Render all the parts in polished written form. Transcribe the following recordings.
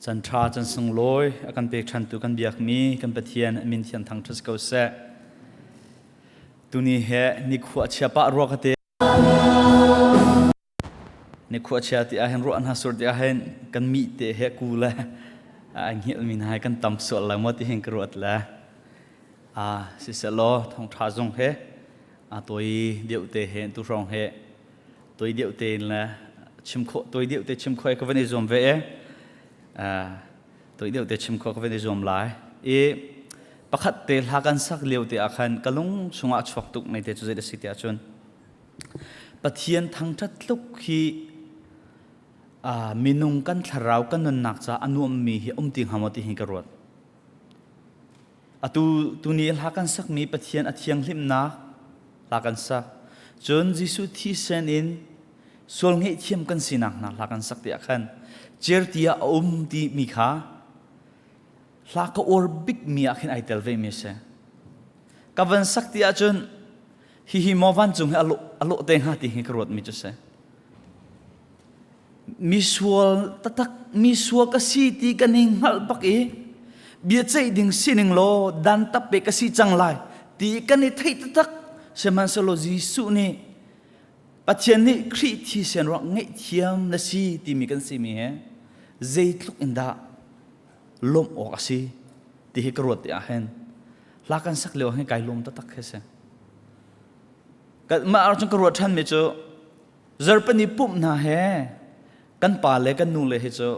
Can ṭha can sunglawi a kan pek ṭhantu kan biakmi kan Pathian a min thian thang ṭha si ko seh. Tuni he nikhua chia pah rua ka te. Nikhua chia ti ahhin ruah hna sur ti ahhin kan mi te he ku le a hngilh mi hna he kan tam sual lai maw ti hin ka ruat le. A siselaw thong ṭha zung he a toi deuh te he tu hrawng he toi deuh tein le chim khawh toi deuh te chim khawh ka van i zuam ve e toi deuh te chim khawh ka van i zuam lai i pakhat te hla kan sak lio te ah khan ka lung chungah chuak tuk nei te cu zei da si tiah cun Pathian thangṭhat tluk hi minung kan thlarau kan nunnak ca a nuammi hi um ti hnga maw ti hi ka ruat Atu tuni hla kan sakmi Pathian a thianghlimnak hla kan sak. Cun Jesuh thisen in sual ngaihthiam kan sinak hna hla kan sak tiah khan certi ah a um ti mi kha hla ka uar bikmi ah khin ai tel ve mi a si. Ka van sak ti ahcun hihi maw vancung hi a lawh te hnga ti hi ka ruat mi cu si. Misual taktak misual ka si ti kan i hngalh bak i biaceih ding sining law dantat pe ka si cang lai ti kan i theih taktak sihmanhsehlaw Jesuh nih Pathian nih Khrih thisen ruang ngaihthiam na si timi kan simi he zeitluk in dah lawmh awk a si ti hi ka ruat ti ah hin hla kan sak lio hin kai lawm taktak khi si. Mah ahcun ka ruat ṭhanmi cu Zarhpini pumh hna he kan pa le kan nu le hi cu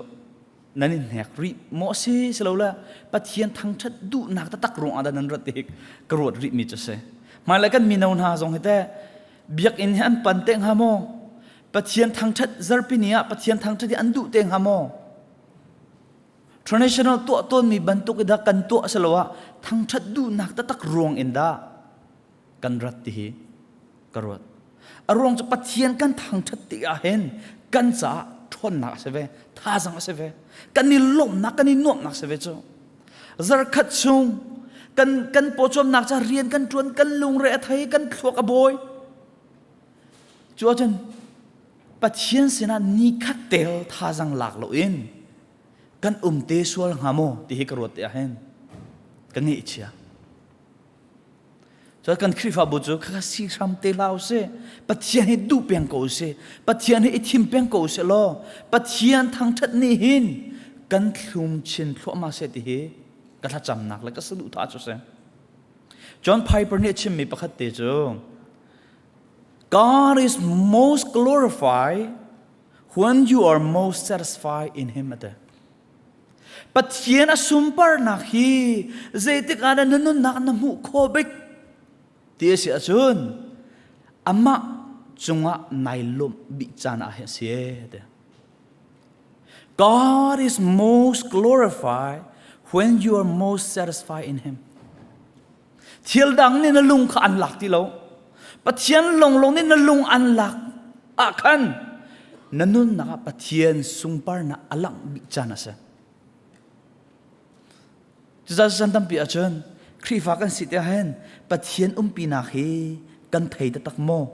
nan i hnek rih maw si silole Pathian thangṭhat duhnak taktak ruangah dah nan rat ti ka ruat rihmi cu si. Hmailei kan mino hna zong hi teh biakinn hi an pan te hnga maw? Pathian thangṭhat zarhpini ah Pathian thangṭhat hi an duh te hnga maw? Traditional tuah tawnmi bantuk i dah kan tuah siloah thangṭhat duhnak taktak ruang in dah kan rat ti hi ka ruat. A ruang cu Pathian kan thangṭhat tik ah hin kan caah ṭhawnnak a si ve, thazang a si ve, kan i lawmhnak, kan i nuamhnak a si ve cu. Zarkhat chung kan kan pawcawmnak ca rian kan ṭuan, kan lungre a thei, kan thluak a bawi. Cu ahcun Pathian sinah nikhat tel thazang lak loin kan um te sual hnga maw ti hi ka ruat te ah hin ka ngeihchia. Cun kan Khrihfabu cu khakha si hram te hlah usih. Pathian hi duh peng ko usih. Pathian hi i thim peng ko usih law Pathian thangṭhat nih hin kan thlum chin thluahmah seh ti hi ka thlacamnak le ka saduhthah cu si. John Piper nih a chimmi pakhat te cu God is most glorified when you are most satisfied in Him ati. Pathian a sunparnak hi zeitik ah dah na nunnak na hmuh khawh bik ti a si ahcun amah cungah nai lawmh bik caan ah hin a si ti. God is most glorified when you are most satisfied in Him. Thil dang nih na lung kha an lak ti lo. Pathian longlong nih na lung an lak ah khan na nunnak ah Pathian sungparnak a langh bik caan a si. Cucaah chan tampi ahcun Khrihfa kan si te hin Pathian umpinak hi kan thei taktak maw?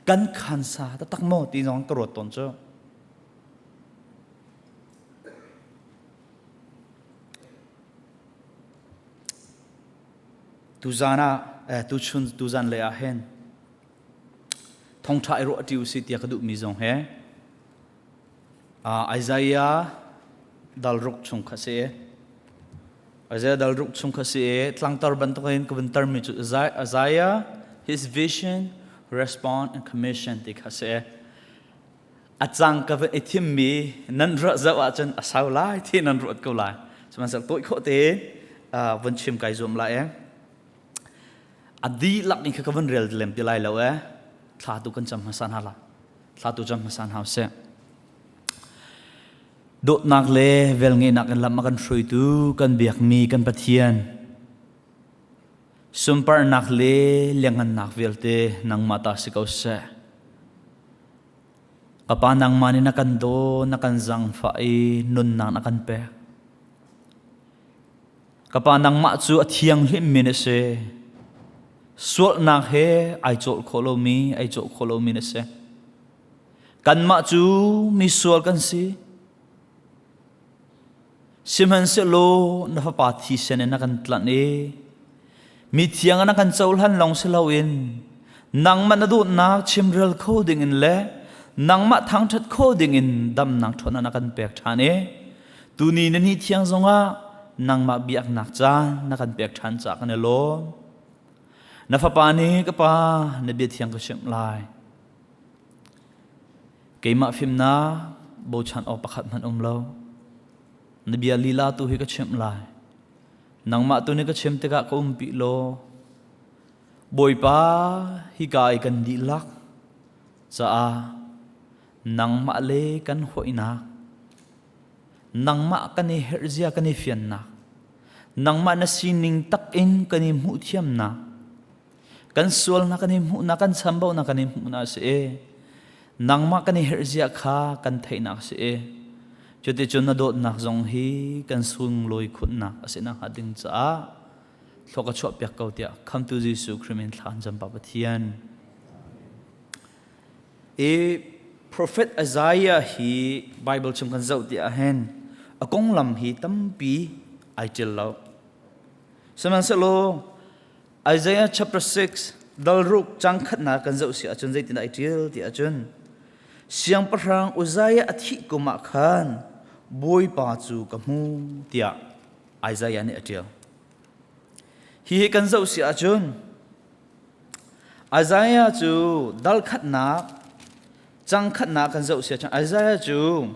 Kan khansa taktak maw ti zong ka ruat tawn cu. Tuzan ah tuchun tuzan lei ah hin thongṭha i ruah ṭi usih tiah ka duhmi zong he Isaiah dal ruk chung kha si. Isaiah dal ruk chung kha si i tlangtar bantukin ka vun tarmi cu Isaiah his vision, response and commission ti kha si. A cang ka van i thimmi nan ruah zoh ahcun a sau lai ti nan ruat ko lai. Sihmanhsehlaw tawi khawh tein vun chim kai zuam lai e. A dihlak in kha ka vun rel lem ti lai lo e. Thla tu kan cam hmasa hna la. Thla tu cam hmasa hna usih. Dawtnak le velngeihnak in lam a kan hruaitu kan biakmi kan Pathian sunparnak le liangngannak vialte nangmah ta si ko seh. Ka Pa nangmah nih na kan daw, na kan zangfah i nunnak na kan pek. Ka Pa nangmah cu a thianghlimmi na si. Sualnak he ai cawh khawh lomi, ai cawh khawh lomi na si. Kanmah cu misual kan si. Sihmanhsehlaw na fapa thisen in na kan tlanh i mithiang ah na kan cohlan lawng si loin nangmah na dawtnak chimrel kho dingin le nangmah thangṭhat kho dingin damnak ṭhawnnak na kan pek ṭhan i tuni na ni thiang zongah nangmah biaknak caan na kan pek ṭhan caah kan i lawm. Na fapa nih ka pa na bia thiang ka chimh lai. Keimah fimnak bochan awk pakhat hmanh um lo. Na bia lila tu hi ka chimh lai. Nangmah tu nih ka chim tikah ka umpi law Bawipa hika i kan dihlak caah nangmah le kan hawinak nangmah kan i herhzia kan i fiannak nangmah na sining tak in kan i hmuhthiamnak kan sualnak kan i hmuhnak kan chambaunak kan i hmuhnak a si i nangmah kan i herhzia kha kan theihnak a si i cuticun na dawtnak zong hi kan sunglawi khunnak a si nakhnga ding caah thlua ka chuahpiak ko tiah khamtu Jesuh Khrih min thla an cam Pa Pathian. I Prophet Isaiah hi Bible chung kan zoh ti ahhin a konglam hi tampi ai ṭial lo. Sihmanhsehlaw Isaiah chapter 6 dal ruk cang khatnak kan zoh si ahcun zeitindah ai ṭial ti ahcun Siangpahrang Uzziah a thih kum ah khan Bawipa cu ka hmu tiah Isaiah nih a ṭial. Hihi kan zoh si ahcun Isaiah cu dal khatnak cang khatnak kan zoh si ahcun Isaiah cu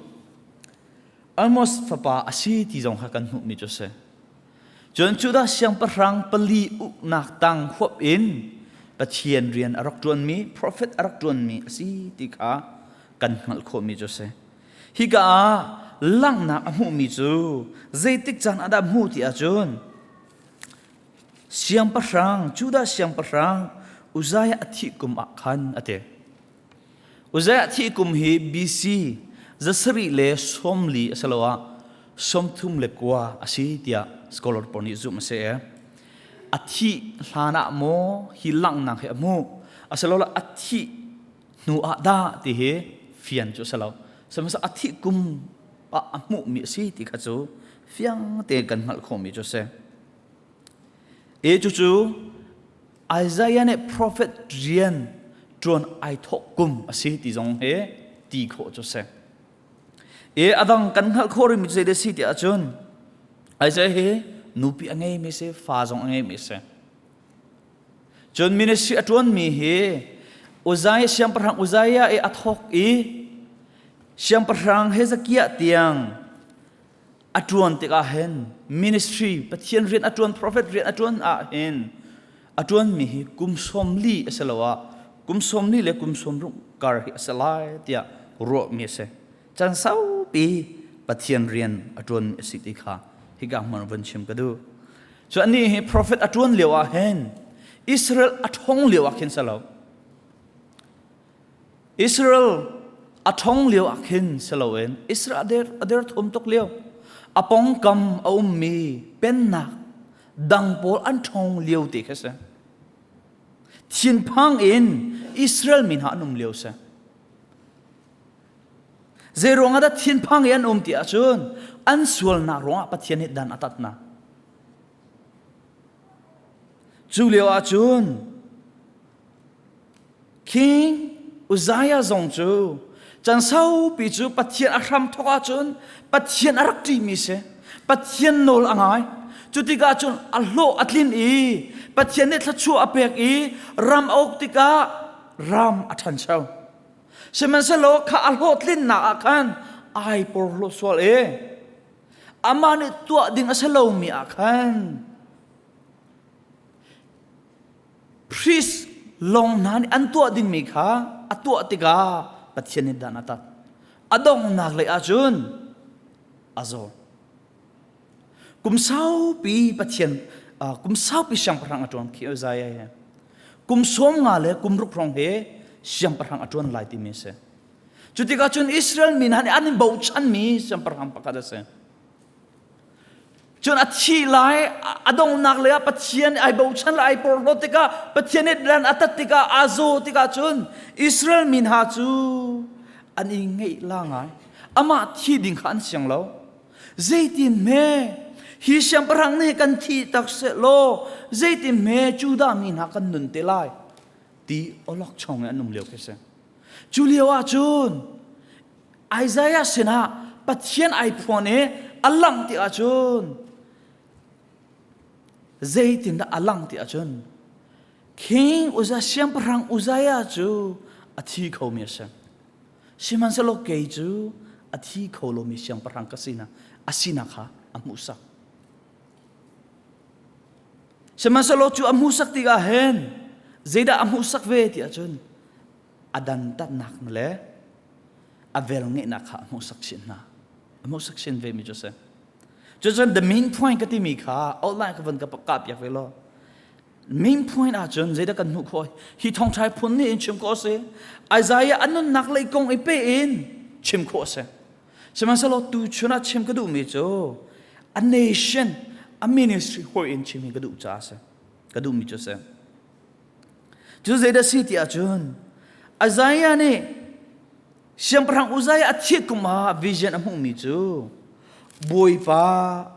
Amos fapa a si ti zong kha kan hmuhmi cu a si. Cun Judah siangpahrang pali uknak tang huap in Pathian rian a rak ṭuanmi, prophet a rak ṭuanmi a si ti kha kan hngalh khawhmi cu a si. Hika ah langhnak a hmuhmi cu zeitik caan ah dah hmuh ti ahcun Siangpahrang, Judah siangpahrang Uzziah a thih kum ah khan a ti. Uzziah thih kum hi BC 740 asiloah 39 a si tiah scholar pawl nih zumh a si. A thih hlan ah maw hi langhnak hi a hmuh asiloah a thih hnu ah dah ti hi fian cu a si lo. Sihmanhsehlaw a thih kum ah a hmuhmi a si ti kha cu fiang tein kan hngalh khawhmi cu a si. E cucu Isaiah nih prophet rian ṭuan ai thawk kum a si ti zong he ti khawh cu a si. E a dang kan hngalh khawh rihmi cu zei a si ti ahcun Isaiah hi nupi a ngeimi si, fa zong a ngeimi a si. Cun ministry a ṭuanmi hi Uzziah siangpahrang Uzziah i a thawk i siangpahrang Hezekiah tiang a ṭuan tikah hin ministry Pathian rian a ṭuan prophet rian a ṭuan ah hin a ṭuanmi hi kum 40 a si lo ah kum 40 le kum 60 kar hi a si lai tiah ruahmi a si. Can saupi Pathian rian a ṭuanmi a si ti kha hika hmun vun chim ka duh. Cu anih hi prophet a ṭuan lio ah hin Israel a ṭhong lio ah khin si lo. Israel a ṭhong lio ah khin si loin Israel a der a der thum tuk lio a pongkam a ummi pennak dang pawl an ṭhong lio ti kha si. Thinphang in Israel mi hna an um lio si. Zei ruangah dah thinphang i an um ti ahcun an sualnak ruangah Pathian nih dan a tat hna. Cu lio ahcun King Uzziah zong cu can saupi cu Pathian a hram thawk ahcun Pathian a rak ṭihmi si. Pathian nawl a ngai. Cu tikah cun a hlawh a tlin i Pathian nih thluachuah a pek i ram a uk tikah ram a ṭhancho. Sihmanhsehlaw kha a hlawhtlinnak ah khan ai porhlaw sual i amah nih tuah ding a si lomi ah khan priest lawng hna nih an tuah dingmi kha a tuah tikah Pathian nih dan a tat. A donghnak lei ahcun a zaw. Kum saupi Pathian kum saupi siangpahrang a ṭuan khi Isaiah hi. Kum 50 le kum ruk hrawng he siangpahrang a ṭuan lai timi a si. Cu tikah cun Israel mi hna nih an i bochanmi siangpahrang pakhat a si. Cun a thi lai a donghnak lei ah Pathian ai bochan le ai porhlawt tikah Pathian nih dan a tat tikah aa zaw tikah cun Israel mi hna cu an i ngeih la ngai. Amah thi ding kha an siang lo. Zeitin hme hi siangpahrang nih kan thi tak seh law zeitin hme Judah mi hna kan nun te lai ti awlok chong in an um lio khi si. Cu lio ah cun Isaiah sinah Pathian ai phuan i a langh ti ahcun zeitindah a langh ti ahcun King Uzziah siangpahrang Uzziah cu a thi khomi a si. Sihmanhsehlaw kei cu a thi kho lomi siangpahrang ka sinak a sinak kha a hmuhsak. Sihmanhsehlaw cu a hmuhsak tikah hin zeidah a hmuhsak ve ti ahcun a dantatnak le a velngeihnak kha a hmuhsak chin hna. A hmuhsak chin ve mi cu a si. Cucun the main point ka timi kha outline ka van ka kah piak ve law main point ahcun zeidah kan hmuh khawh hi thawngṭha phun nih in chim khawh a si Isaiah a nunnak lei kong i pe in chim khawh a si sihmanhsehlaw tu chun ah chim ka duhmi cu a nation a ministry hawi in chim hi ka duh caah a si ka duhmi cu a si cu zeidah si ti ahcun Isaiah nih siangpahrang Uzziah a thih kum ah vision a hmuhmi cu Bawipa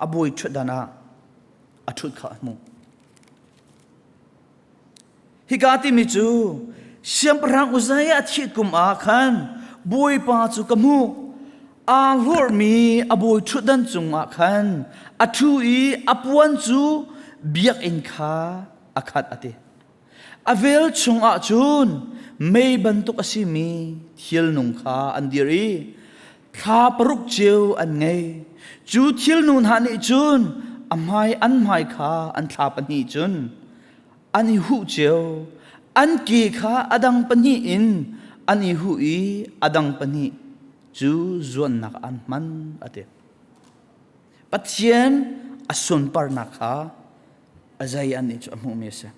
a bawi ṭhutdan ah a ṭhut kha a hmuh. Hika timi cu siangpahrang Uzziah a thih kum ah khan Bawipa cu ka hmuh. Aa hlorhmi a bawi ṭhutdan cungah khan a ṭhu i a puan cu biakinn kha a khat a ti. A vel chungah cun mei bantuk a simi thilnung kha an dir i thla paruk cio an ngei. Cu thilnu hna nih cun a hmai an hmai kha an thla pahnih cun an i huh cio. An ke kha a dang pahnih in an i huh i a dang pahnih cu zuannak an hman a ti. Pathian a sunparnak kha a zei an nih cu a hmuhmi a si.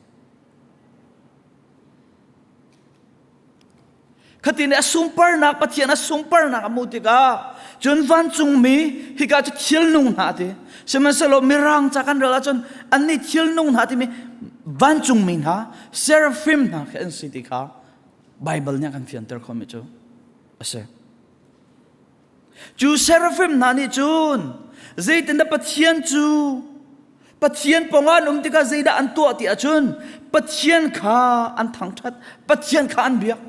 Khatin a sunparnak Pathian a sunparnak a hmuh tikah cun vancungmi hika cu thilnung hna ti sihmanhsehlaw mirang ca kan rel ahcun annih thilnung hna timi vancungmi hna seraphim hna khi an si ti kha Bible nih a kan fianter khomi cu a si. Cu seraphim hna nih cun zeitindah Pathian cu Pathian pawngah an um tikah zeidah an tuah ti ahcun Pathian kha an thangṭhat, Pathian kha an biak.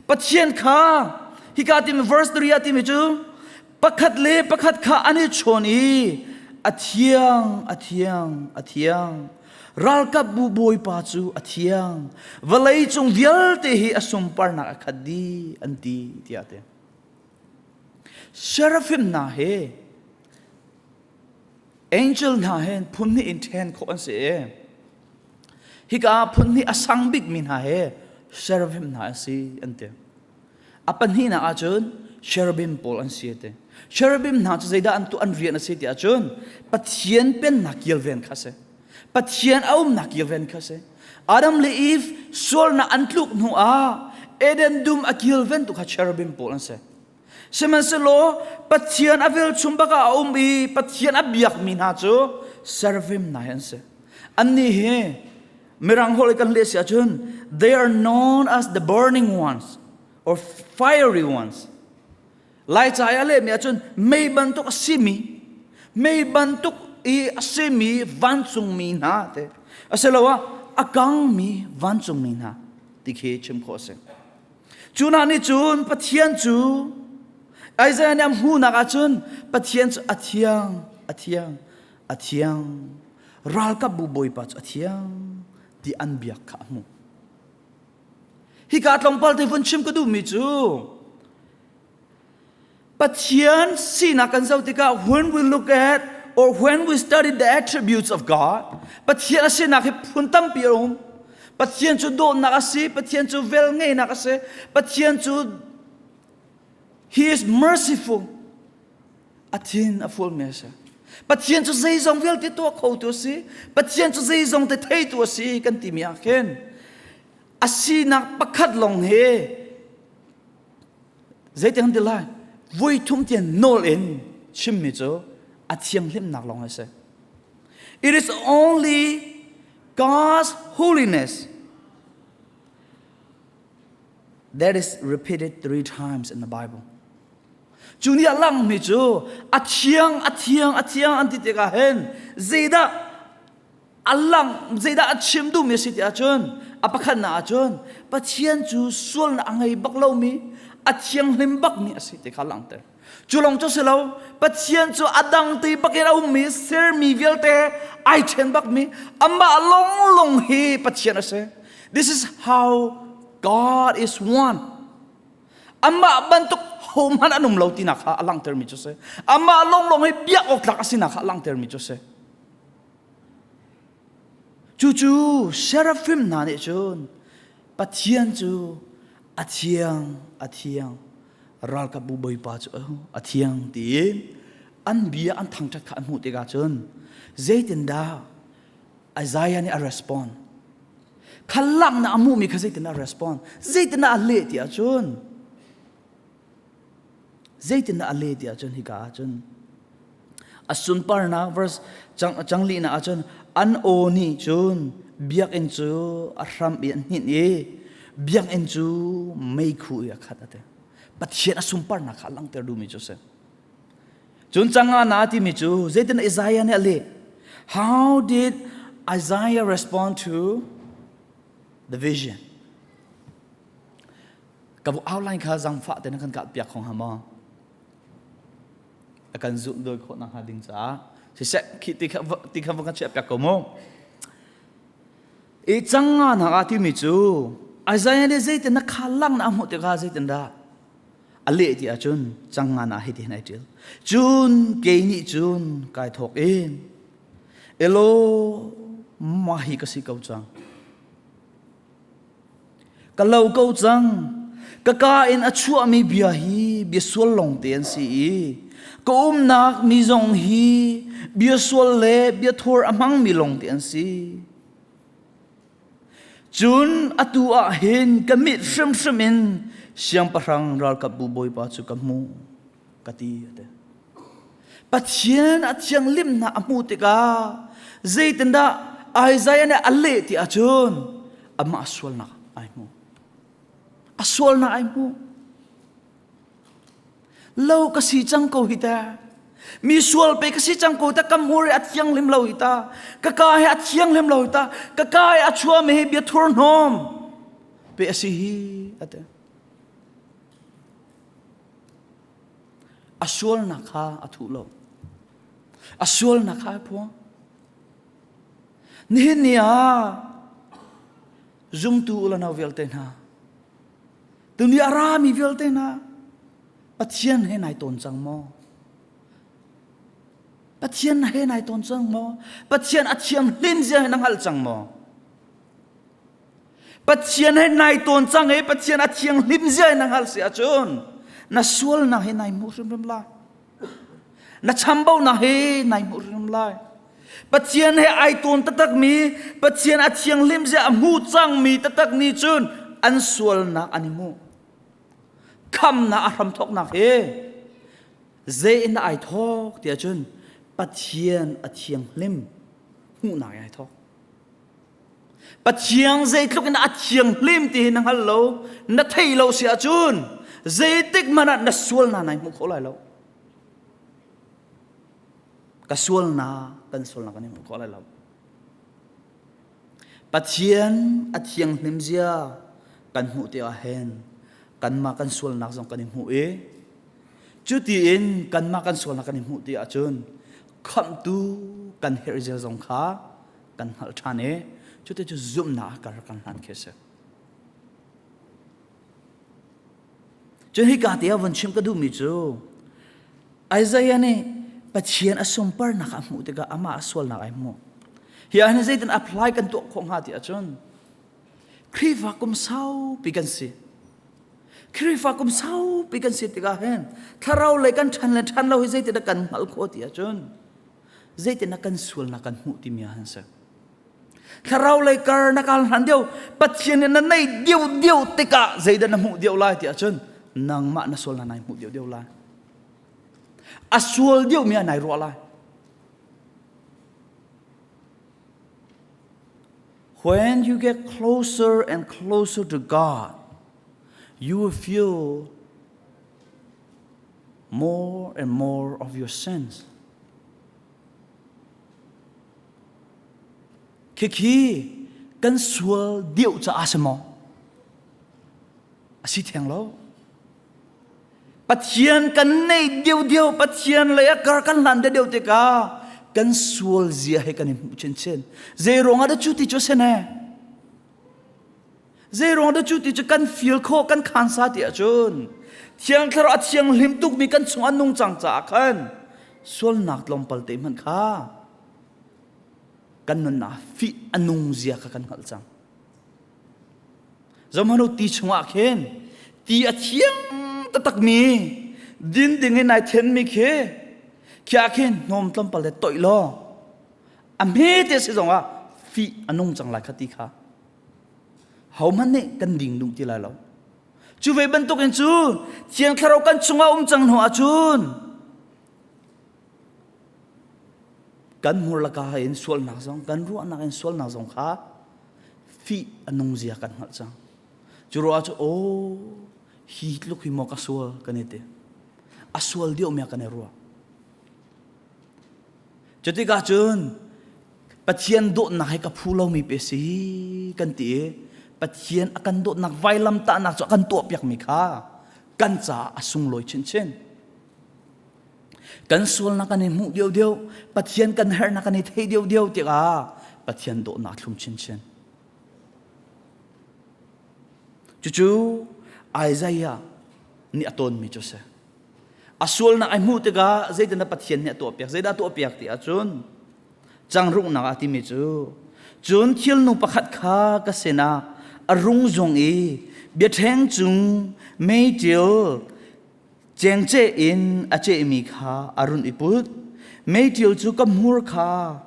Pathian kha hika timi verse 3 ah timi cu pakhat le pakhat kha an i chawn i a thiang, a thiang, a thiang. Ralkapbu Bawipa cu a thiang. Vawlei cung vialte hi a sunparnak a khat dih an ti tiah a ti. Seraphim hna he angel hna he phun hnih in ṭhen khawh an si i hika ah phun hnih a sang bikmi hna he seraphim hna an si an ti. A pahnihnak ahcun cherubim pawl an si a ti. Cherubim hna cu zeidah an tuah an rian a si ti ahcun Pathian pennak kilven kha a si. Pathian a umnak kilven kha a si. Adam le Eve sualnak an tluk hnu ah Eden dum a kilventu kha cherubim pawl an si. Sihmanhsehlaw Pathian a velchum bak ah a um i Pathian a biakmi hna cu seraphim hna hi an si. Annih hi Mirang holh i kan leh si ahcun they are known as the burning ones or fiery ones. Laica i a lehmi ahcun mei bantuk a simi, mei bantuk i a simi vancungmi hna te asiloah a kangmi vancungmi hna ti khi chim khawh a si. Cu hna nih cun Pathian cu Isaiah nih a hmuhnak ahcun Pathian cu a thiang, a thiang, a thiang. Ralkapbu Bawipa cu a thiang ti an biak kha a hmuh. Hika tlawmpal te vun chim ka duhmi cu Pathian sinak kan zoh tikah when we look at or when we study the attributes of God, Pathian a sinak hi phun tampi a um. Pathian cu dawtnak a si, Pathian cu velngeihnak a si, Pathian cu He is merciful. A thin a fualmi a si. Pathian cu zeizong vialte tuah khotu a si. Pathian cu zeizong te theitu a si kan timi ah khin a sinak pakhat lawng hi Zeitin kan ti lai? Voi thum tiang nawl in chimmi cu a thianghlimnak lawng a si. It is only God's holiness that is repeated three times in the Bible. Cu nih a langhmi cu a thiang, a thiang, a thiang an ti tikah hin zeidah a lang zeidah a chim duhmi a si ti ahcun a pakhatnak ahcun Pathian cu sualnak a ngei bak lomi a thianghlim bakmi a si ti kha langhter. Cu lawng cu si lo Pathian cu a dang te bakin a ummi sermi vialte ai ṭhen bakmi amah longlong hi Pathian a si. This is how God is one. Amah bantuk hohmanh an um lo tinak kha a langhtermi cu si. Amah longlong hi biak awk tlak a sinak kha a langhtermi cu si. Cucu seraphim hna nih cun Pathian cu a thiang, a thiang, ralkapbu bawipa cu a thiang tiin an bia an thangṭhat kha an hmuh tikah cun zeitindah Isaiah nih a respond? Kha langhnak a hmuhmi kha zeitindah a respond? Zeitindah a leh ti ahcun Zeitindah a leh ti ahcun hika ahcun a sunparnak verse cang, changlinak ahcun an aw nih cun biakinn cu a hram i an hninh i biakinn cu meikhu i a khat a ti. Pathian a sunparnak kha a langhter duhmi cu a si. Cun canga na timi cu zeitin Isaiah nih a leh? How did Isaiah respond to the vision? Ka outline kha zangfah te na kan kah piak khong ha maw? A kan zulh doi khawh nakhnga ding caah siseh khi ti kha ti kha va kan chiah piak ko mu. I cang nga nak ah timi cu Isaiah nih zeitin na kha lang na hmuh tikah zeitin dah a leh ti ahcun cang nga na hei ti hin ai ṭial. Cun kei nih cun kai thawk in elo mah hi ka si ko cang. Ka lo ko cang. Ka ka in a chuahmi bia hi bia sual lawngte an si i ka umnak mi zong hi bia sual le bia thur a hmangmi lawngte an si. Cun atu ah hin ka mit hrimhrim in siangpahrang ralkapbu bawipa cu ka hmuh, ka ti, a ti. Pathian a thianghlimnak a hmuh tikah zeitindah Isaiah nih a leh ti ahcun amah sualnak ai hmu. A sualnak ai hmu. Lo ka si cang ko hi ta. Mi sual pe ka si cang ko ta ka hmur hi a thianghlim lo hi ta. Ka ka hi a thianghlim lo hi ta. Ka ka hi a chuami hi bia thurhnawm pe a si hi a ti. A sualnak kha a thuh lo. A sualnak kha a phuang. Nihin ni ah zumtu ulanau vialte hna, tuni a rami vialte hna, Pathian he nai tawn cang maw? Pathian he nai tawn cang maw? Pathian a thiam hlim zia he na hngal cang maw? Pathian he nai tawn cang i Pathian a thianghlim zia in na hngalh si ahcun na sualnak hi nai hmuh hrimhrim lai. Na chambaunak hi nai hmuh hrimhrim lai. Pathian he ai tawn taktakmi, Pathian a thianghlim zia a hmu cangmi taktak nih cun an sualnak an i hmuh. Khamnak a hramthawknak hi zei in dah ai thawk ti ahcun Pathian a thianghlim hmuhnak in ai thawk. Pathian zeitluk in a thianghlim ti hi na hngal lo, na thei lo si ahcun zeitik hmanh ah na sualnak nai hmuh khawh lai lo. Ka sualnak, kan sualnak kan i hmuh khawh lai lo. Pathian a thianghlim zia kan hmuh ti ah hin kanmah kan sualnak zong kan i hmuh i cuti in kanmah kan sualnak kan i hmuh ti ahcun khamhtu kan herh zia zong kha kan hngalh ṭhan i cuti cu zumhnak ah kar kan hlan khi a si. Cun hika te ah vun chim ka duhmi cu Isaiah nih Pathian a sunparnak a hmuh tikah amah a sualnak ai hmuh. Hi ah hin zeitin apply kan tuah khawh hnga ti ahcun Khrihfa kum saupi kan si. Khrihfa kum saupi kan si tikah hin thlarau lei kan ṭhan le ṭhan lo hi zeitin kan hngalh khawh ti ahcun zeitin kan sualnak kan hmuh timi ah an si thlarau lei kar na kal hlan deuh pathian nih na nei deuh deuh tikah zeidah na hmuh deuh lai ti ahcun nangmah na sualnak nai hmuh deuh deuh lai a sual deuh mi ah nai ruah lai When you get closer and closer to God, you will feel More and more of your sins. Khikhi kan sual deuh caah si maw? A si theng lo. Pathian kan nei deuh deuh, Pathian lei a kar kan hlan deuh deuh tikah kan sual zia he kan i hmuh chinchin. Zei ruangah dah cu ti cu a si ne? Zei ruang dah cu ti cu kan feel khawh kan khansa ti ahcun Thiang Thlarau a thianghlim tukmi kan chung a nung cang caah khan sualnak tlawmpal te hmanh kha kan nunnak fih a nung zia kha kan hngalh cang. Zohmanh u ti chungah khin ti a thiang taktakmi din ding in nai thenmi khi khi ah khin hnawm tlawmpal te toih law a hme te si zongah fih a nung cang lai kha ti kha hohmanh nih kan ding duh ti lai lo cu ve bantukin cu thiang thlarau kan chungah um cang hnu ahcun kan hmur laka in sualnak zong kan ruahnak in sualnak zong kha fih a nung zia kan hngalh cang cu ruah cu aw hi tluk hi maw ka sual kan i ti a sual deuh mi kan i ruah Cutikah cun Pathian dawtnak hi ka phu lomi pe si kan ti i Pathian a kan dawtnak vailamtahnak cu a kan tuahpiakmi kha kan caah a sunglawi chinchin. Kan sualnak kan i hmuh deuhdeuh, Pathian kan herhnak kan i theih deuhdeuh tikah Pathian dawtnak a thlum chinchin. Cucu Isaiah nih a tawnmi cu a si. A sualnak ai hmuh tikah zeitindah Pathian nih a tuahpiak, zeidah a tuahpiak ti ahcun changruknak ah timi cu cun thilnu pakhat kha ka sinah a rung zung i biaṭheng cung meiṭil cengceh in a cehmi kha a run i put. Meiṭil cu ka hmur kha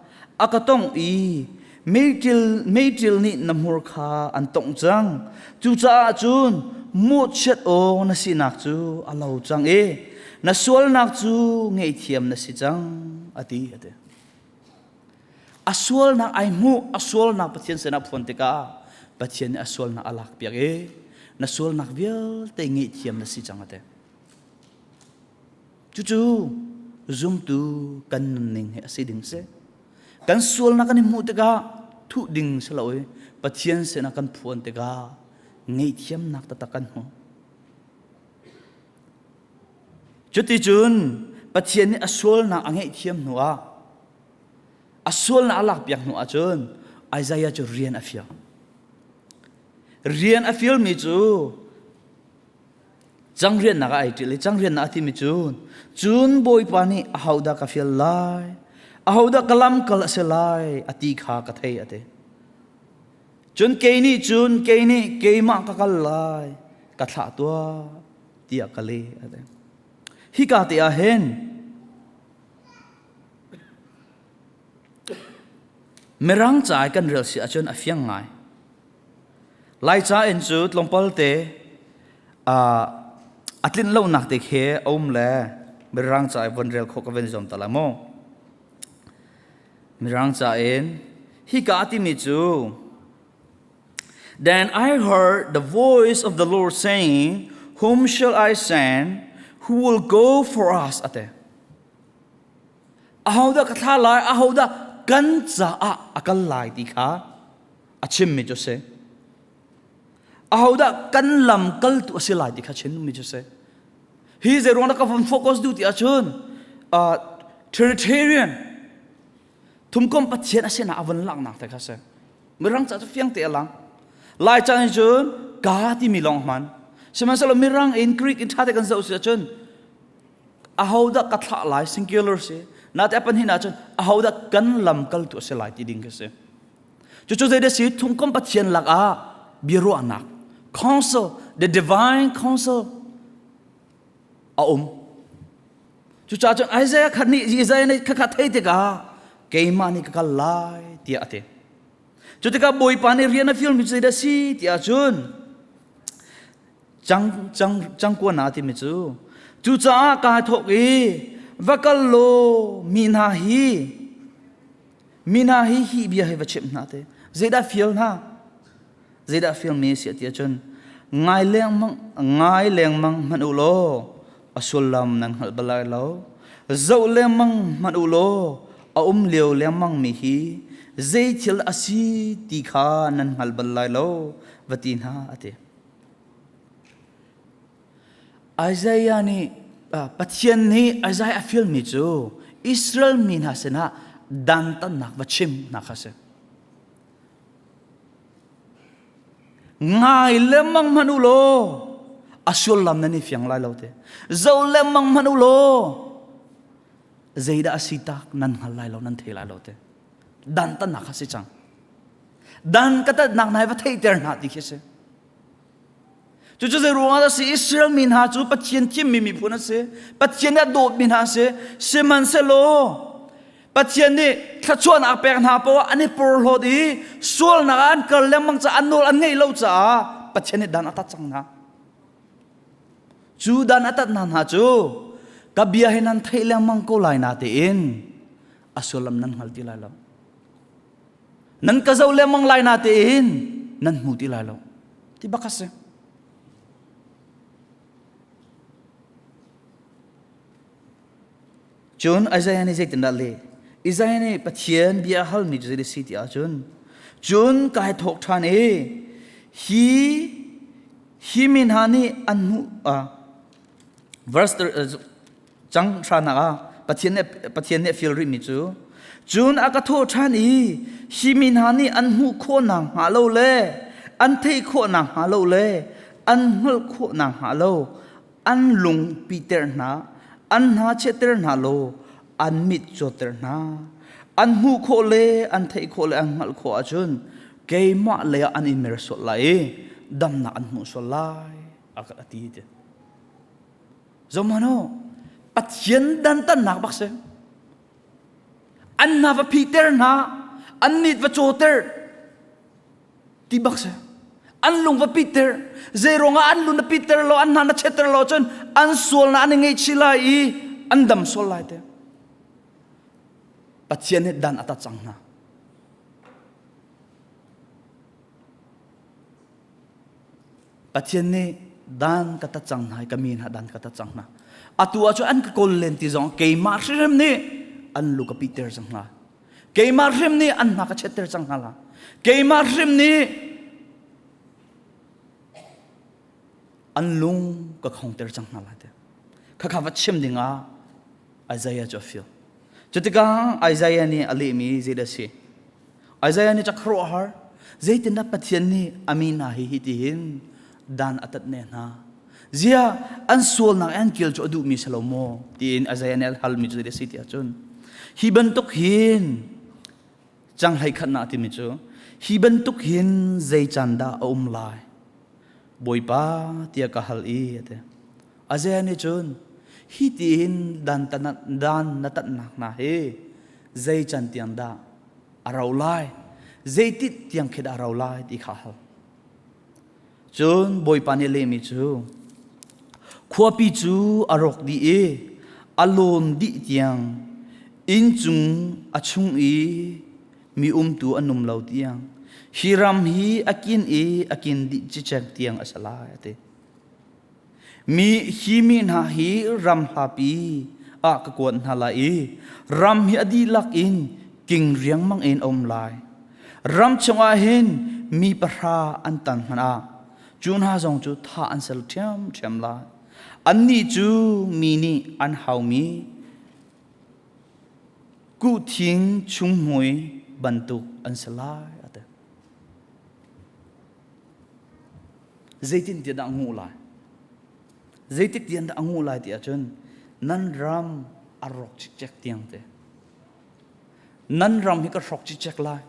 a ka tongh i meiṭil meiṭil nih na hmur kha an tongh cang. Cucaah cun mawhchiat awk na sinak cu a lo cang i na sualnak cu ngaihthiam na si cang, a ti, a ti. A sualnak ai hmuh, a sualnak Pathian sinah phuan tikah Pathian nih a sualnak a lakpiak i na sualnak vialte ngaihthiam na si cang a ti. Cucu zumtu kan nunning hi a si ding si. Kan sualnak kan i hmuh tikah thuh ding si lo i Pathian sinah kan phuan tikah ngaihthiamnak taktak kan hmu. Cuticun Pathian nih a sualnak a ngaihthiam hnuah a sualnak a lakpiak hnu ahcun Isaiah cu rian a fial. Rian a fialmi cu Cangriannak ah ai ṭil i cangriannak a timi cu cun Bawipa nih ahodah ka fial lai, ahodah ka lamkal a si lai a ti kha ka thei a ti. Cun kei nih cun kei nih keimah ka kal lai, ka thlah tuah tiah ka leh a ti. Hika te ah hin Mirang ca i kan rel si ahcun a fiang ngai. Laica in cu tlawmpal te a tlinh lonak te khi a um le Mirang ca i von rel khawh ka van zuam ta lai mu. Mirang ca in hika a timi cu Then I heard the voice of the Lord saying, Whom shall I send? Who will go for us? Ate. Ahodah ka thlah lai? Ahodah kan caah a kal lai ti kha a chimmi cu si. Ahodah kan lam kaltu a si lai ti kha chimmi cu si. Hi zei ruang dah ka von focus duh ti ahcun uh, Trinitarian thumkom Pathian a sinah a von langhnak te kha si. Mirang ca cu fiang te a lang. Lai ca in cun ka timi lawng hman. Sihmanhsehlaw Mirang in Greek in ṭha te kan zoh si ahcun ahodah ka thlah lai singular si. Nate a panhin ahcun ahodah kan lam kaltu a si lai ti ding khi si. Cucu zeidah si thumkom Pathian lakah biaruahnak council the divine council a um. Cucaah cun Isaiah khat nih Isaiah nih khakha thei tikah keimah nih ka kal lai tiah a ti. Cu tikah Bawipa nih rian a fialmi cu zeidah si tiah cun cang cang cangkua na timi cu cucaah kaa thawk i va kal law mi hna hi Mi hna hi hi bia hi va chimh hna te. Zeidah fial hna? Zeidah fialmi si ti ahcun ngai lengmang ngai lengmang hmanh u law A sullam nan hngalh bal lai lo. Zoh lengmang hmanh u law a um lio lengmang mi hi zei thil a si ti kha nan hngal bal lai lo, va ti hna, a ti. Isaiah nih Pathian nih Isaiah a fialmi cu Israel mi hna sinah dantatnak va chim hna kha a si. Ngai lengmang hmanh u law a sullam nan i fiang lai lo te. Zoh lengmang hmanh u law zeidah a si tak nan hngal lai lo nan thei lai lo te. Dantatnak kha si cang. Dan ka tatnak hna hi va theihter hna ti khi si. Cucu zei ruangah dah si Israel mi hna cu Pathian thimmi miphun a si. Pathian nih a dawtmi hna a si. Sihmanhsehlaw Pathian nih thluachuahnak a pek hna poah an i porhlawt i sualnak ah an kal lengmang caah an nawl an ngeih lo caah Pathian nih dan a tat cang hna. Cu dan a tat hna hna cu ka bia hi nan theih lengmang ko lai na tein a sullam nan hngal ti lai lo. Nan ka zoh lengmang lai na tein nan hmu ti lai lo. Ti bak a si. Cun Isaiah nih zeitindah leh? Isaiah nih Pathian bia a halmi cu zei a si ti ahcun cun kai thawk ṭhan i hi hi mi hna nih an hmuh verse cang hranak ah Pathian nih Pathian nih a fial rihmi cu cun a ka thawh ṭhan i hi mi hna nih an hmuh khawh nakhnga lo le an theih khawh nakhnga lo le an hngalh khawh nakhnga lo an lung piter hna an hna chiatter hna law an mit cawtter hna an hmuh khawh le an theih khawh le an hngalh khawh ahcun keimah lei ah an i mer sual lai i damnak an hmuh sual lai a ka ti ti Zomano Pathian dantatnak bak si an hna va phiter hna an mit va cawter ti bak si an lung va pitter zei ruangah an lung na pitter lo an hna na chetter lo cun an sual na an i ngaihchih lai i an dam sual lai te Pathian nih dan a tat cang hna Pathian nih dan ka tat cang hna i ka mi hna dan ka tat cang hna atu ah cun an ka kawl len ti zong keimah hrimhrim nih an lu ka pihter cang hna keimah hrim nih an hna ka chetter cang hna la keimah hrim nih an lung ka khongter cang hna lai te khakha va chim dingah Isaiah cu a feel cutikah Isaiah nih a lehmi zeidah si Isaiah nih cak khuaruahhar zeitindah Pathian nih a mi hna hi hi tihin dan a tat ne hna zia an sualnak an kil cu a duhmi si lo maw tiin Isaiah nih a halmi cu zeidah si ti ahcun hi bantuk hin canghlei khatnak timi cu hi bantuk hin zei caan dah a um lai Bawipa tiah ka hal i a ti Isaiah nih cun hi tiin dan dan na tatnak hna hi zei can tiang dah a rau lai zeitik tiang khi dah a rau lai ti kha hal Cun Bawipa nih lehmi cu khuapi cu a rawk dih i a lawn dih tiang inncung a chung i mi umtu an um lo tiang hi ram hi a kin i a kin dih cicek tiang a si lai a ti. Mi hi mi hna hi ram hlapi ah ka kuat hna lai i ram hi a dihlak in king riangmang in a um lai. Ram chungah hin mi pahra an tan hmanh ah cu hna zong cu thah an sel ṭhiamṭhiam lai. Annih cu mi nih an haumi kuhthing chunghmui bantuk an si lai a ti. Zeitintiah dah a nguh lai? Zeitik tiang dah a nguh lai ti ahcun nan ram a rawk cikcek tiang te. Nan ram hi ka hrawk cikcek lai.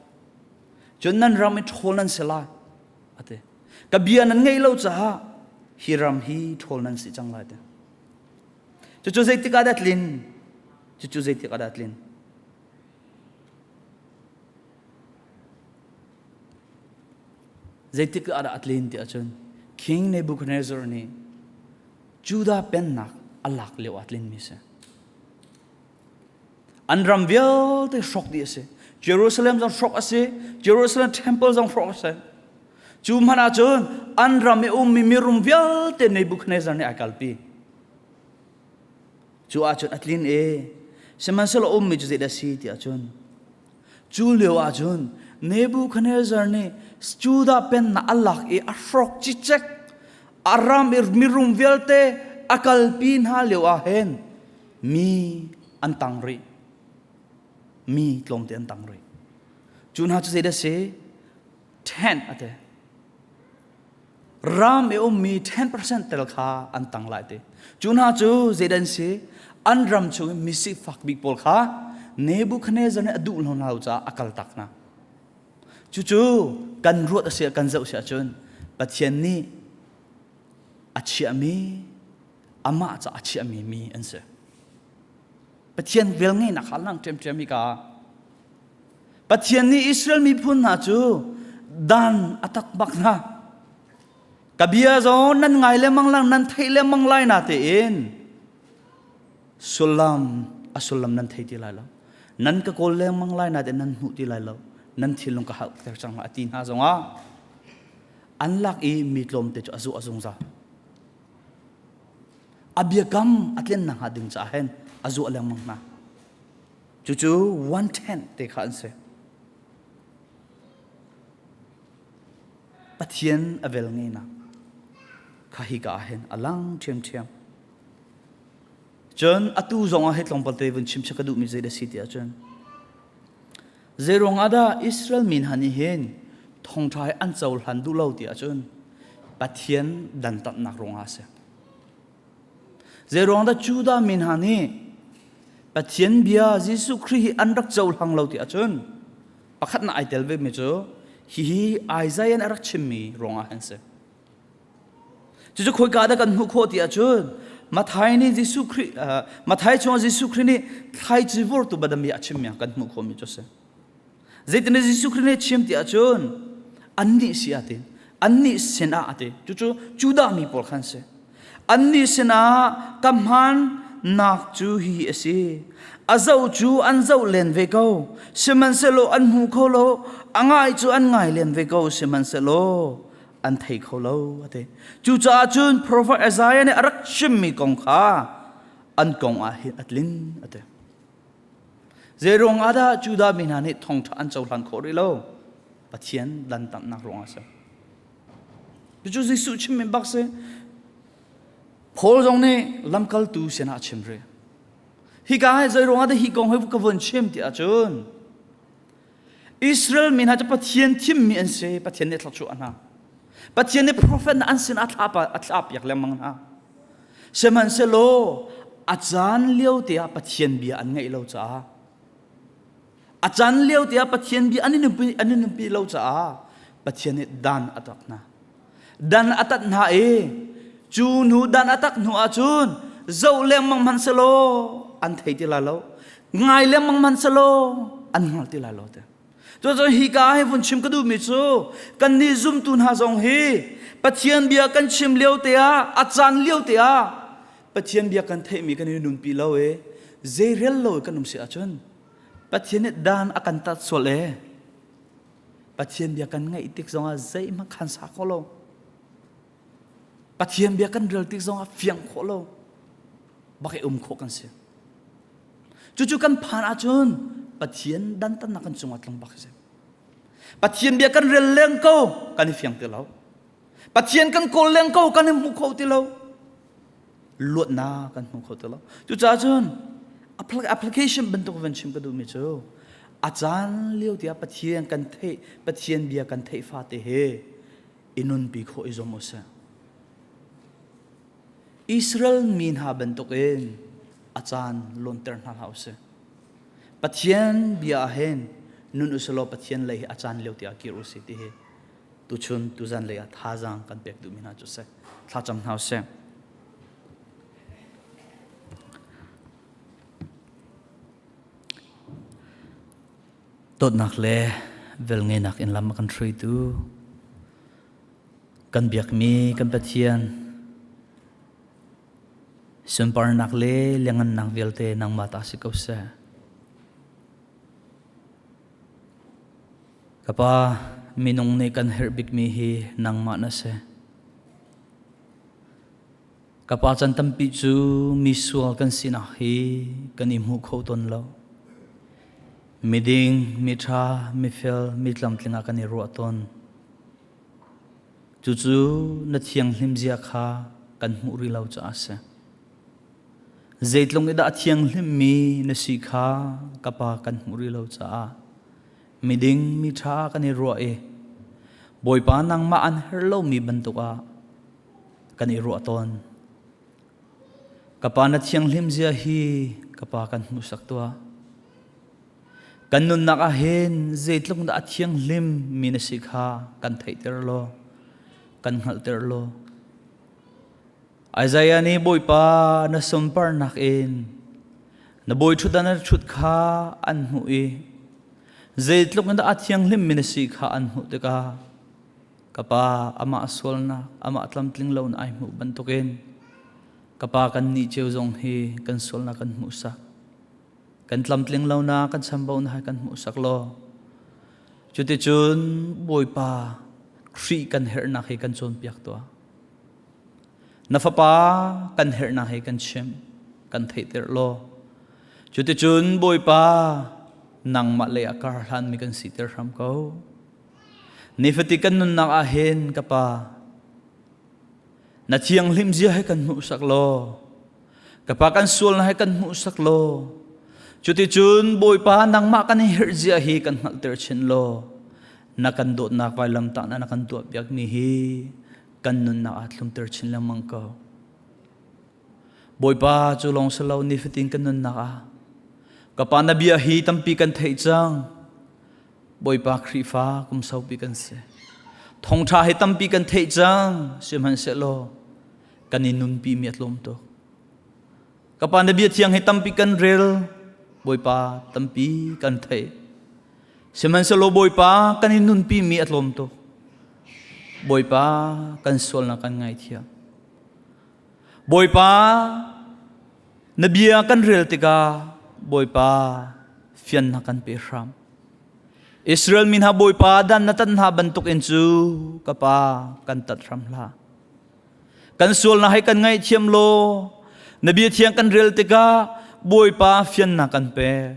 Cun nan ram i ṭhawl nan si lai. A ti. Ka bia nan ngeih lo caah hi ram hi ṭhawl nan si cang lai te. Cucu zeitik ah dah tlin? Cucu zeitik ah dah tlin? Zeitik ah dah a tlin ti ahcun King Nebuchadnezzar nih Judah pennak a lak lio ah tlinmi si. An ram vialte hrawk dih a si. Jerusalem zong hrawk a si. Jerusalem temple zong hrawk a si. Cu hmanh ahcun an ram i ummi mirum vialte Nebuchadnezzar nih ai kalpi. Cu ahcun a tlin e. Sihmanhsehlaw ummi cu zeidah si ti ahcun cu lio ahcun Nebuchadnezzar nih Judah pennak a lak i a hrawk cicek a ram i mirum vialte a kalpi hna lio ah hin mi an tang rih. Mi tlawmte an tang rih. Cu hna cu zeidah si? Tent a ti. Ram i ummi 10% tel kha an tang lai ti. Cu hna cu zeidah an si? An ram chung i misifak bik pawl kha Nebuchadnezzar nih a duh lo hna lo caah a kaltak hna. Cucu kan ruat a si kan zoh si ahcun Pathian nih a chiahmi amah ca a chiahmi mi an si. Pathian velngeihnak kha lang ṭhiamṭhiam hi ka Pathian nih Israel miphun hna cu dan a tak bak hna. Ka bia zong nan ngai lengmang lang nan theih lengmang lai na tein sullam a sullam nan thei ti lai lo. Nan ka kawl lengmang lai na tein nan hmuh ti lai lo. Nan thinlung ka hauhter cang a ti hna zongah an lak i mi tlawmte cu a zuh a zungzal. A biakam a tlen nakhnga ding caah hin a zuah lengmang hna. Cucu one tenth te kha an si. Pathian a vel ngenak kha hika ah hin a lang ṭhiamṭhiam. Cun atu zong ah hi tlawmpal te vun chim ka duhmi zei dah si ti ahcun zeiruang ah dah Israel mi hna nih hin thawngṭha hi an cohlan duh lo ti ahcun Pathian dantatnak ruangah a si. Zeiruang dah Judah mi hna nih Pathian bia Jesuh Khrih hi an rak cohlang lo ti ahcun pakhatnak ai tel vemi cu hihi Isaiah nih a rak chimmi ruangah an si. Cucu khoika dah kan hmuh khawh ti ahcun Mathai nih Jesuh Khrih Mathai chungah Jesuh Khrih nih thlaici vurtu badami a chimmi kan hmuh khawhmi cu a si. Zeitin Jesuh Khrih nih chim ti ahcun annih si a ti annih sinah a ti cucu Judah mi pawl khan si annih sinah ka hmaannak cu hihi a si a zoh cu an zoh len ve ko sihmanhsehlaw an hmu kho lo a ngai cu an ngai len ve ko sihmanhsehlaw an thei kho lo a ti cucaah cun prophet Isaiah nih a rak chimmi kong kha an kong ah hin a tling a ti Zeiruang ah dah Judah mi hna nih thawngṭha an cohlan khawh rih lo? Pathian dantatnak ruangah a si. Cucu Jesuh chimmi bak si. Paul zong nih lamkaltu sinah a chim rih. Hika hi zeiruang ah dah hi kong hi ka vun chim ti ahcun Israel mi hna cu Pathian thimmi an si. Pathian nih thluachuah hna. Pathian nih profet an sin a thlah piak lengmang hna. Sihmanhsehlaw a caan lio te ah Pathian bia an ngaih lo caah a caan lio te ah Pathian bia an i nunpi, an i nunpi lo caah Pathian nih dan a tak hna. Dan a tat hna i cu hnu dan a tak hnu ahcun zoh lengmang hmanh selaw an thei ti lai lo ngai lengmang hmanh selaw an hngal ti lai lo te. Cucun hika hi vun chim ka duhmi cu kannih zumtu hna zong hi Pathian bia kan chim lio te ah a caan lio te ah Pathian bia kan theihmi kan i nunpi lo i zeirel lo kan um si ahcun Pathian nih dan a kan tat sual e Pathian bia kan ngaih tik zongah zeihmanh khan sa kho lo Pathian bia kan rel tik zongah fiang khawh lo bak i um khawh kan si Cucu kan phan ahcun Pathian dantatnak kan cungah tlung bak si. Pathian bia kan rel leng ko kan i fiang ti lo. Pathian kan kawl leng ko kan i hmu kho ti lo. Luatnak kan hmu kho ti lo. Cucaah cun application bantuk van chim ka duhmi cu a caan lio tiah Pathian kan theih Pathian bia kan theih fate he i nunpi khawh i zuam usih. Israel mi hna bantukin a caan lawnter hna hlah usih. Pathian bia ah hin nun usilaw Pathian lei hi a caan lio tiah kir usih ti hi tuchun tuzan lei ah thazaang kan pek duhmi hna cu si. Thlacam hna usih. Dawtnak le velngeihnak in lam a kan hruaitu Kan biakmi kan Pathian, sunparnak le liangngannak vialte nangmah ta si ko seh. Ka Pa, minung nih kan herh bikmi hi nangmah na si. Ka pa can tampi cu misual kan sinak hi kan i hmu kho tawn lo. Miding, miṭha, mifel, mi tlamtling ah kan i ruah tawn. Cucu na thianghlim zia kha kan hmuh rih lo caah a si. Zeitlung i dah a thianghlimmi na si kha ka pa kan hmuh rih lo caah miding miṭha kan i ruah i Bawipa nangmah an herh lomi bantuk ah kan i ruah tawn. Ka pa na thianghlim zia hi ka pa kan hmuhsak tuah. Kan nunnak ah hin zeitluk dah a thianghlim mi na si kha kan theihter law, kan hngalhter law. Isaiah nih Bawipa na sunparnak in na bawi ṭhutdan na ṭhut kha an hmuh i zeitluk in dah a thianghlim mi na si kha an hmuh tikah Ka pa amah sualnak, amah tlamtling lo na ai hmuh bantukin ka pa kan nih cio zong hi kan sualnak kan hmuhsak. Kan tlamtling lo na kan chambau na hai kan hmuhsak law. Cuticun Bawipa Khrih kan herhnak hi kan cawnpiak tuah. Na fapa kan herhnak hi kan chim, kan theihter law. Cuticun Bawipa nangmah lei ah kar hlanmi kan siter hram ko. Nifati kan nunnak ah hin ka pa na thianghlim zia he kan hmuhsak law ka pa kan sualnak he kan hmuhsak law cuticun Bawipa nangmah kan i herh zia hi kan hngalhter chin law na kan dawtnak vailamtah na kan tuahpiakmi hi kan nunnak ah thlumter chin lengmang ko. Bawipa cu lawng si lo nifatin kan nunnak ah ka pa na bia hi tampi kan theih cang. Bawipa Khrihfa kum saupi kan si. Thawngṭha hi tampi kan theih cang, sihmanhsehlaw kan i nunpi mi a tlawm tuk. Ka pa na bia thiang hi tampi kan rel, Bawipa tampi kan theih. Sihmanhsehlaw Bawipa kan i nunpi mi a tlawm tuk. Bawipa kan sualnak kan ngaithiam. Bawipa na bia kan rel tikah Bawipa fiannak kan pe hram. Israel mi hna Bawipa dan na tat hna bantukin cu ka pa kan tat hram hlah. Kan sualnak he kan ngaihthiam law na bia thiang kan rel tikah Bawipa fiannak kan pe.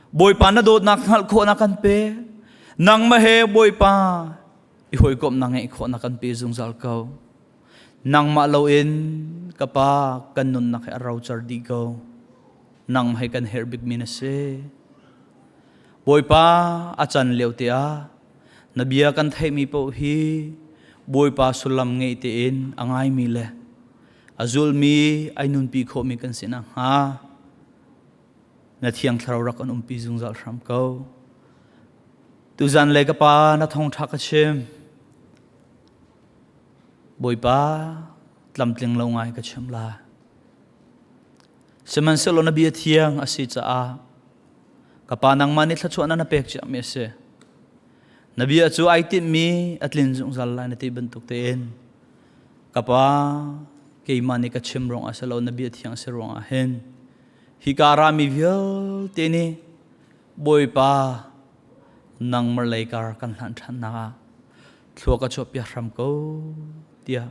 Bawipa na dawtnak hngalh khawhnak kan pe. Nangmah he Bawipa i hawikomhnak ngeih khawhnak kan pe zungzal ko. Nangmah loin ka pa kan nunnak he a rocar dih ko. Nang he kan herh bikmi na si. Bawipa a can lio te ah na bia kan theihmi paoh hi Bawipa sullam ngei tein a ngaimi le a zulmi ai nunpi khawhmi kan si nakhnga na thiang thlarau rak kan umpi zungzal hram ko. Tuzan le ka pa na thawngṭha ka chim. Bawipa tlamtling lo ngai ka chim lai. Sihmanhsehlaw na bia thiang a si caah ka pa nangmah nih thluachuahnak na pek ciami a si. Na bia cu ai tinhmi a tlin zungzal lai na ti bantuk tein ka pa keimah nih ka chim ruangah si lo na bia thiang a si ruangah hin hika rami vialte nih Bawipa nangmah lei kar kan hlan ṭhannak ah thlua ka chuahpiak hram ko tiah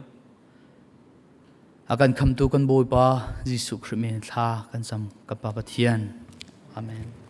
A kan khamtu kan Bawipa Jesuh Khrih min thla kan cam kan Pa Pathian. Amen.